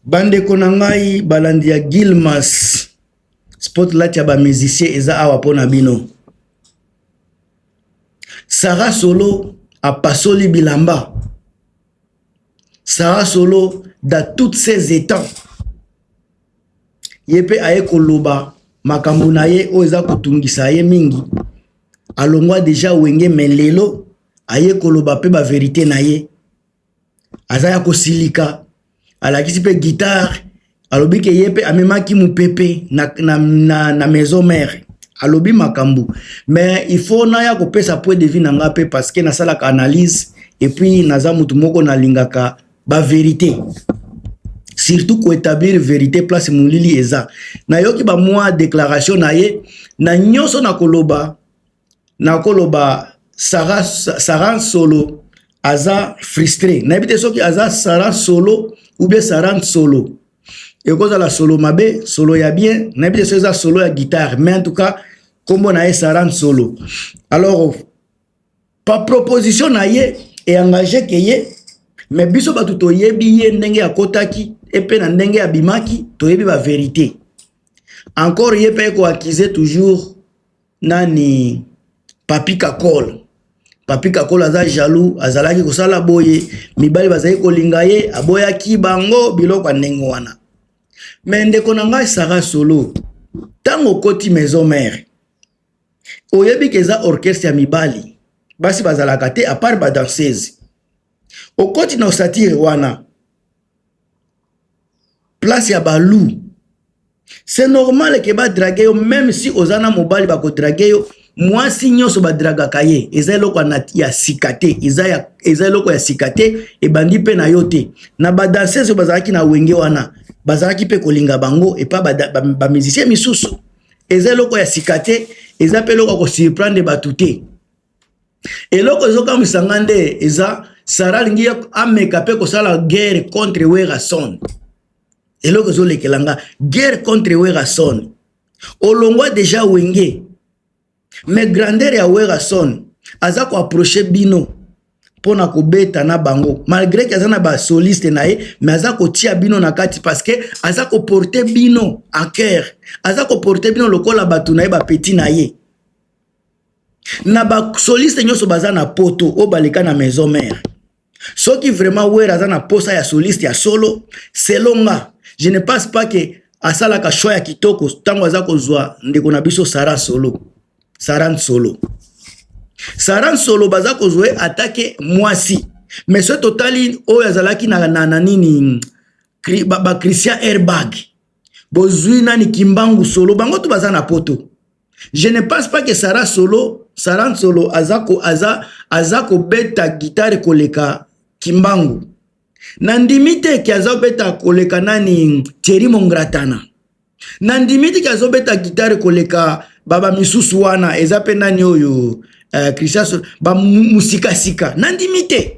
Bandeko na ngai balandi ya Guilmas, spotlight ya ba musiciens eza awa mpo na bino. Sarah Solo apasoli bilamba. Sarah Solo dans toutes ses états. Ye mpe aye koloba makambo na ye oyo eza kotungisa ye mingi. Alongwa deja Wenge mais lelo aye koloba mpe ba verite na ye. Aza ya kosilika, alakisi mpe guitare, alobi ke ye mpe amemaki mopepe na maison mère. Alobi makambo mais il faut naya kopesa point de vue na nga mpe parce que nasalaka analyse et puis naza mutu moko nalingaka ba vérité, surtout koétablir vérité place molili eza. Nayoki ba mwa déclaration na ye na nyonso, nakoloba Sarah, Sarah Solo aza frustré. Nayebi te soki aza Sarah Solo ou bien Sarah Solo, ekozala solo mabe, solo ya bien, nayebi te soki eza solo ya guitare, mais en tout cas nkombo na ye Sarah Solo. Alors pa proposition na ye eengage ke ye, mais biso bato toyebi ye ndenge akotaki epe na ndenge abimaki, toyebi ba vérité. Encore ye mpe ekoaccuser toujours nani, Papi Kakol. Papi Kakol aza jaloux, azalaki kosala boye, mibali bazali kolinga ye, aboyaki bango, biloko ya ndenge wana. Mais ndeko na ngai Sara Solo, ntango okoti maison mère, oyebi ke eza orchestre ya mibali, basi bazalaka te à part badanseuse. Okoti na osatire wana, place ya balu, c'est normal ke badraguer yo. Même si oza na mobali, bakodraguer yo. Mwasi nyonso badragaka ye, eza eloko ya sika te, eza eloko ya sika te, ebandi mpe na yo te. Na badanseuse oyo bazalaki na Wenge wana, bazalaki mpe kolinga bango epa bamusicien misusu. Eza eloko ya sika te, eza mpe eloko ya kosurprendre bato te. Eloko ezokamwisa nga nde eza Sara alingi ameka mpe kosala guerre contre Werrason. Eloko ezolekela nga, guerre contre Werrason. Olongwa deja Wenge, mais grandeur ya Werrason aza koapprocher bino mpona kobeta na bango, malgré ke aza na basoliste na ye, mais aza kotia bino na kati parce que aza koporter bino en cœur, aza koporter bino lokola bato na ye, bapeti na ye. Na basoliste nyonso baza na Poto oyo baleka na maison mère, soki vraiment Wera aza na posa ya soliste ya solo, selon nga, je ne pense pas ke asalaka choix ya kitoko ntango aza kozwa ndeko na biso Sara Solo, Sara Solo. Sara Solo baza kozwa ye atake mwasi, mais soki totali oyo azalaki na nini, ba Christian Airbag, bozwi nani, Kimbangu Solo, bango to baza na Poto. Je ne pense pas que Sara Solo, Sara Solo aza kobeta guitare koleka Kimbangu. Nandimi te ke azobeta koleka nani, Thierry Mongratana. Nandimi te ke azobeta guitare koleka baba misusu wana, eza mpe nani oyo, Christian bamusikasika, nandimi te.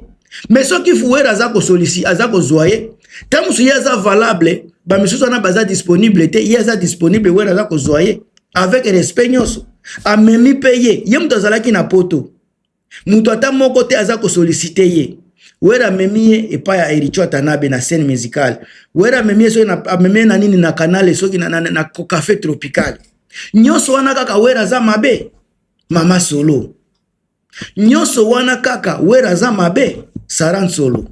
Mais soki Wera aza kosolisi, aza kozwa ye, ntango mosusu ye aza valable, bamisusu wana baza disponible te, ye aza disponible, Wera aza kozwa ye avec respect nyonso, amemi mpe ye. Ye moto azalaki na Poto, moto ata moko te aza kosolliciter ye. Wera amemi ye epai ya Héritier Watanabe na scène musicale. Wera amemi ye, soki amemi ye na nini, na Canal, soki na Café Tropical, nyonso wana kaka Wera aza mabe. Mama Solo, nyonso wana kaka Wera aza mabe. Sara Solo,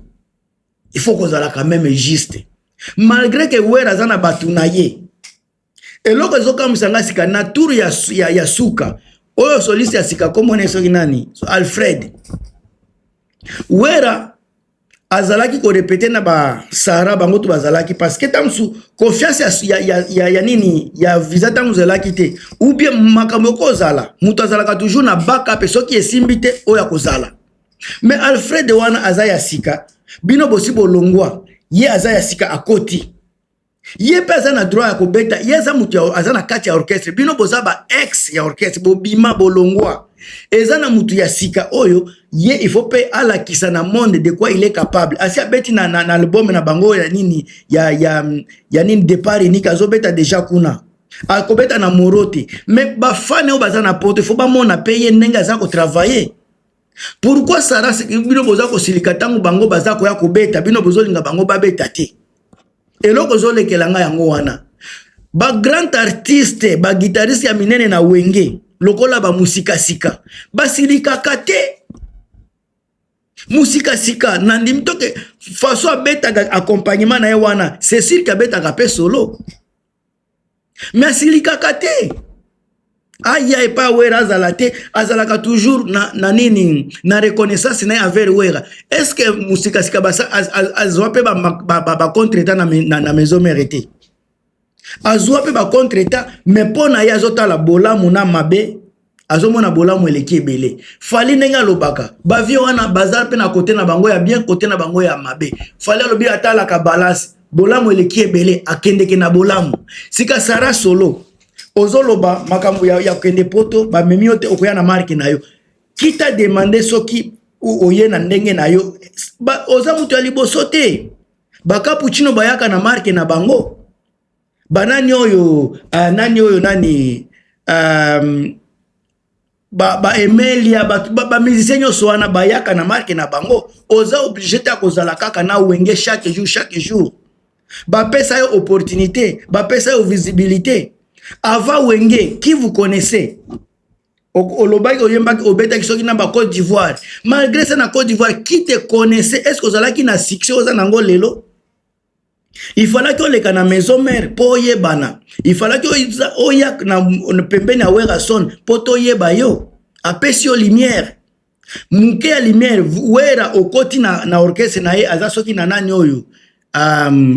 il faut kozala quand même juste, malgré que Wera aza na bato na ye. Eloko ezokamwisa nga sika na tour ya suka oyo, soliste ya sika komona soki nani, Alfred. Wera azalaki korépéter na basara, bango to bazalaki, parce que ntango mosusu confiance ya nini, ya visa, ntango ozalaki te, ou bien makambo ekozala, moto azalaka toujours na backup soki esimbi te oyo akozala. Mais Alfred wana aza ya sika, bino bosi bolongwa, ye aza ya sika, akoti, ye mpe aza na droit ya kobeta. Ye aza moto aza na kati ya orchestre, bino boza ba ex ya orchestre, bobima, bolongwa. Eza na motu ya sika oyo ye il faut mpe alakisa na monde de quoi il est capable. Asi abeti na album na bango ya nini, ya nini, Départ Unique, azobeta deja kuna, akobeta na moro te. Mais bafans oyo baza na Poto, il faut bamona mpe ye ndenge aza kotravailler. Pourquoi Sara, bino boza kosilika ntango bango baza koya kobeta, bino bozolinga bango babeta te? Eloko ezolekela ngai yango wana, ba grand artiste, ba guitariste ya minene na Wenge lokola ba Musikasika basilikaka te. Musikasika, nandimi toke façon abetaka accompagnement na ye wana, c'est sûr que abetaka mpe solo, mais asilikaka te. Aya epai Wera azala te, azalaka toujours na nini, na reconnaissance na ye envers Wera. Est ce que Musikasika azwa mpe bacontretemps na Maison Mère te? Azwa mpe bacontretemps, mais mpo na ye azotala bolamu na mabe, azomona bolamu eleki ebele. Fally, ndenge alobaka, bavieux wana baza mpe na côté na bango ya bien, côté na bango ya mabe. Fally alobi atalaka balance, bolamu eleki ebele, akendeke na bolamu. Sika Sara Solo, ozoloba makambo ya kokende Poto, bamemi yo te, okoya na marque na yo. Kita demande soki oye na ndenge na yo, oza moto ya liboso te. Bakapuchino bayaka na marque na bango, banani oyo, nani oyo, nani, ba Emelia, bamusicien nyonso wana bayaka na marque na bango. Oza obligé te kozala kaka na Wenge chaque jour, chaque jour. Bapesa yo opportunité, bapesa yo visibilité. Avant Wenge, qui vous connaissez? Olobaki, oyembaki, obetaki soki na bacôte d'Ivoire. Malgré ça, na Côte d'Ivoire, qui te connaissait? Est ce que ozalaki na succès oza nango lelo? Il fallaki oleka na Maison Mère mpo oyebana, il fallaki oya na pembeni ya Werason mpo toyeba yo. Apesi yo lumière, moke ya lumière. Wera okoti na orchestre na ye, aza soki na nani oyo,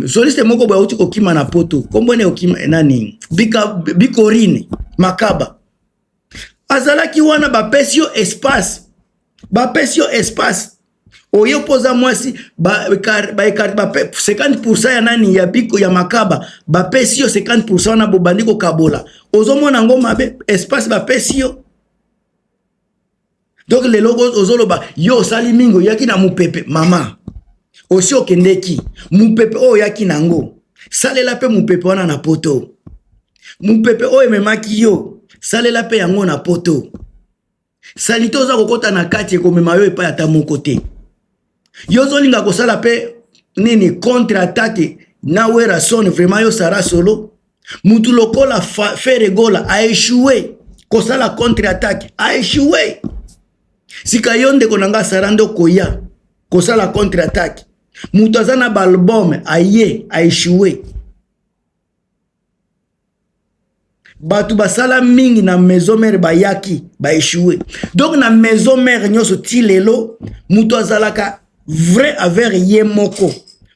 soliste moko boye auti kokima na Poto, kombo ne okima nani, Bikorine Makaba, azalaki wana. Bapesi yo espace, bapesi yo espace oye mpo oza mwasi. Ba 50 ya nani, ya Biko, ya Makaba, bapesi yo 50 wana, bobandi kokabola. Ozomona yango mabe? Espace bapesi yo. Donc lelo ozoloba yo osali mingi, oyaki na mopepe. Mama, osi okendeki, mopepe oyo oyaki nango, salela mpe mopepe wana na Poto. Mopepe oyo ememaki yo, salela mpe yango na Poto. Sali te, oza kokɔta na kati, ekomema yo epai ata moko te. Yo ozolinga kosala mpe nini, contre attaque na Werason? Vraiment, yo Sara Solo, mutu lokola Ferre Gola aéchoué kosala contre attaque, aéchoué. Sika yo, ndeko na nga Sara, nde okoya kosala contre attaque. Moto aza na baalbum, aye aéchoué. Bato basala mingi na Maison Mère, bayaki baéchoué. Donc na Maison Mère nyonso ti lelo, moto azalaka vrai avec ye moko,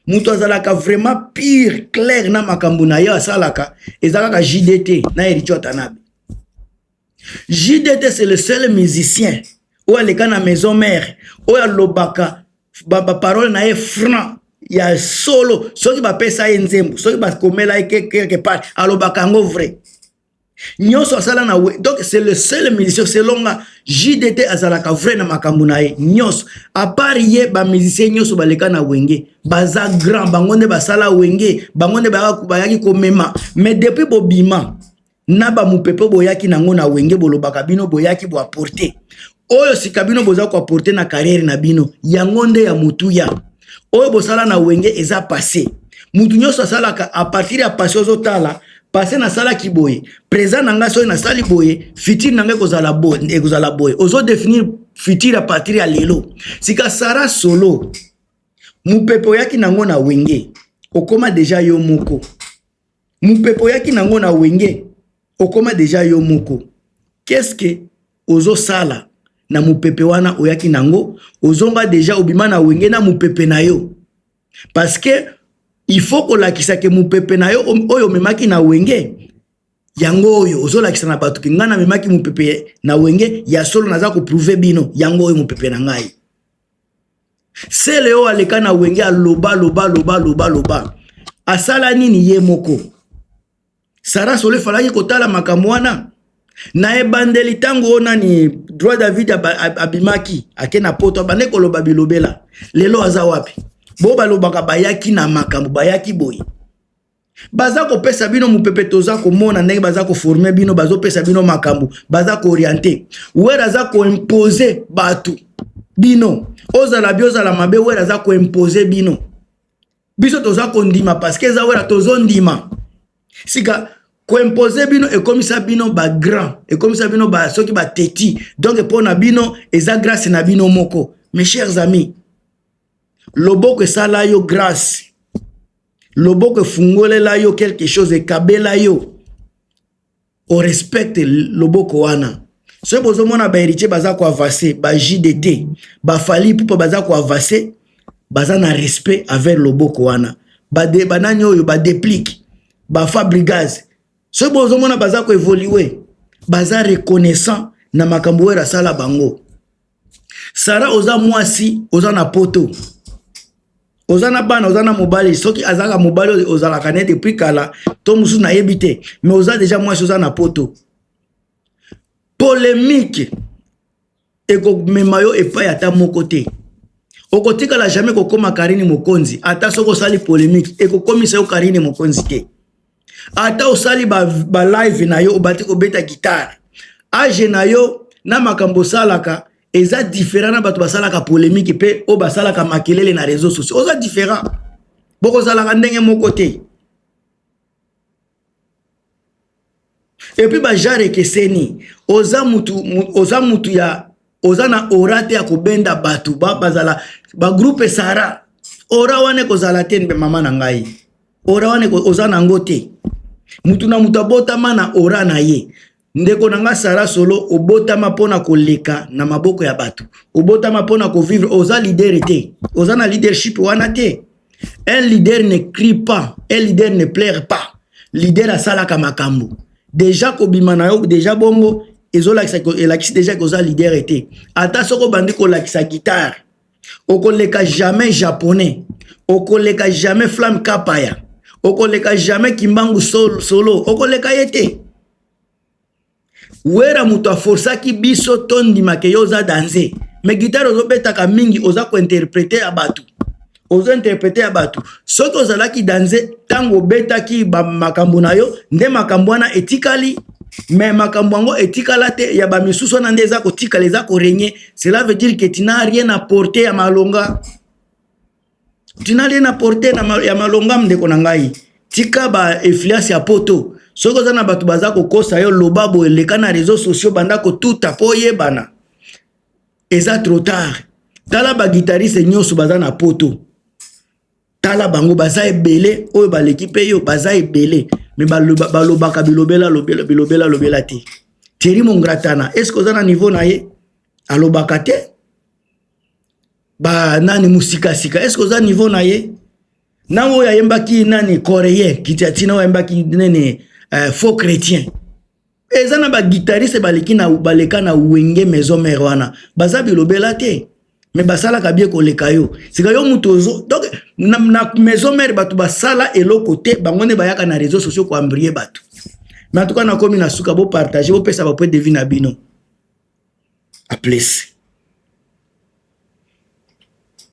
moto azalaka vraiment pure, clair na makambo na ye asalaka, eza kaka JDT na Héritier Watanabe. JDT, c'est le seul musicien oyo aleka na Maison Mère, oyo alobaka baparole na ye franc, ya solo. Soki bapesa ye nzembo, soki bakomela ye quelque part, alobaka yango vrai nyonso asala na we. Donc c'est le seul musicien, selon nga, JDT azalaka vrai na makambo na ye nyonso. À part ye, bamusicien nyonso baleka na Wenge baza grand, bango nde basala Wenge, bango nde bayaki komema. Mais depuis bobima na bamopepe boyaki nango na Wenge, bolobaka bino boyaki boapporter oyo sika bino boza koapporter na carrière na bino, yango nde ya motuya. Oyo bosala na Wenge eza passé. Mutu nyonso asalaka à partir ya passé. Ozotala passé, nasalaki boye, présent na ngai soki nasali boye, futur na ngai ekozala boye, ekozala boye. Ozodéfinir futur à partir ya lelo. Sika Sara Solo, mopepe oyaki nango na Wenge, okóma déjà yo moko. Mopepe oyaki nango na Wenge, okóma déjà yo moko. Qu'est-ce que ozosala na mopepe wana oyaki nango? Ozonga déjà, obima na Wenge na mopepe na yo, parce que il faut kolakisa ke mopepe na yo oyo omemaki na Wenge, yango oyo ozolakisa na bato ke ngai namemaki mopepe na Wenge ya solo, naza koprouver bino, yango oyo mopepe na ngai. Sele oyo aleka na Wenge, aloba, loba, loba, loba, loba, asala nini ye moko? Sara Solo, efalaki kotala makambo wana na ebandeli. Ntango oyo nani, Droit David abimaki, ake na Poto, abande koloba bilobela. Lelo aza wapi? Bo balobaka bayaki na makambo, bayaki boye, baza kopesa bino mopepe. Toza komona ndenge baza koformer bino, bazopesa bino makambo, baza koorienter. Wera aza koimposer bato bino, ozala bi ozala mabe, Wera aza koimposer bino. Biso toza kondima parce que eza Wera, tozondima. Sika koimpose bino ekomisa bino ba grand, ekomisa bino ba soki bateti. Donc mpo na bino eza grâce na bino moko. Mes chers amis, loboko esala yo grâce, loboko efungolela yo quelque chose, ekabela yo, orespecte loboko wana. Soki bozomona baheritier baza koavance, ba JDT, baFally Ipupa baza koavance, baza na respect avec loboko wana. Banani oyo badeplique, baFabregas, soki bozomona baza koévoluer, baza reconnaissant na makambo oyo asala bango. Sara, oza mwasi, oza na Poto, oza na bana, oza na mobali. Soki azalaka mobali oyo ozalaka ne depuis kala to mosusu, nayebi te, mais oza déjà mwasi, oza na Poto. Polémique ekomema yo epai ata moko te. Okotikala jamais kokóma Karine Mokonzi. Ata soki osali polémique, ekokomisa yo Karine Mokonzi te. Ata osali balive ba na yo, obati kobeta guitare, age na yo na makambo osalaka eza différent na bato basalaka polémique mpe oyo basalaka makelele na réseau sociaux. Oza différent, bokozalaka ndenge moko te. Et puis bagenre ekeseni. Oza mutu, oza mutu ya oza na aura te ya kobenda bato bazala bagroupe. Sara, aura wana ekozala te. Mpe mama na ngai, aura wana oza nango te. Mutu na mutu abotama na aura na ye. Ndeko na nga Sara Solo, obotama mpona koleka na maboko ya bato, obotama mpona kovivre. Oza leader te, oza na leadership wana te. Un leader ne crie pas, un leader ne pleure pas. Leader asalaka makambo. Déjà kobima na yo déjà bongo ezolakisa, elakisi déjà ke oza leader te. Ata soki obandi kolakisa guitare, okoleka jamais Japonais, okoleka jamais Flamme Kapaya, okoleka jamais Kimbangu Solo, okoleka ye te. Wera moto aforsaki biso tondimake yo oza danger, mais guitare ozobetaka mingi, oza kointerpréter ya bato, ozointerpréter ya bato. Soki ozalaki danger ntango obetaki makambo na yo, nde makambo wana etikali. Mais makambo yango etikala te, ya bamisusu wana nde eza kotikala, eza korégner. Cela veut dire que tu n'as rien apporté ya malonga, tu n'as rien apporté ya malonga. Ndeko na ngai, tika bainfluence ya Poto. Soki oza na bato baza kokosa yo, loba boye, leka na réseau sociaux, banda kotuta mpo oyebana. Eza trop tard. Tala baguitariste nyonso baza na Poto, tala bango, baza ebele. Oyo baleki mpe yo baza ebele, mais balobaka bilobela bilobela lobela te. Thierry Mongratana, est ce que oza na niveau na ye? Alobaka te. Banani musikasika, est ce que oza niveau na ye? Na oyo ayembaki nani, coréen kitia ntina, oyo ayembaki nini, faux chrétien. Eza na baguitariste baleki na baleka na Wenge Maison Mère wana, baza bilobela te, mais basalaka bien koleka yo. Sika yo mutu ozo donc na Maison Mère, bato basala eloko te, bango nde bayaka na réseau sociaux koembrouiller bato. Mais en tout cas, nakomi na suka. Bopartage, bopesa bapoint de vue na bino. À plus.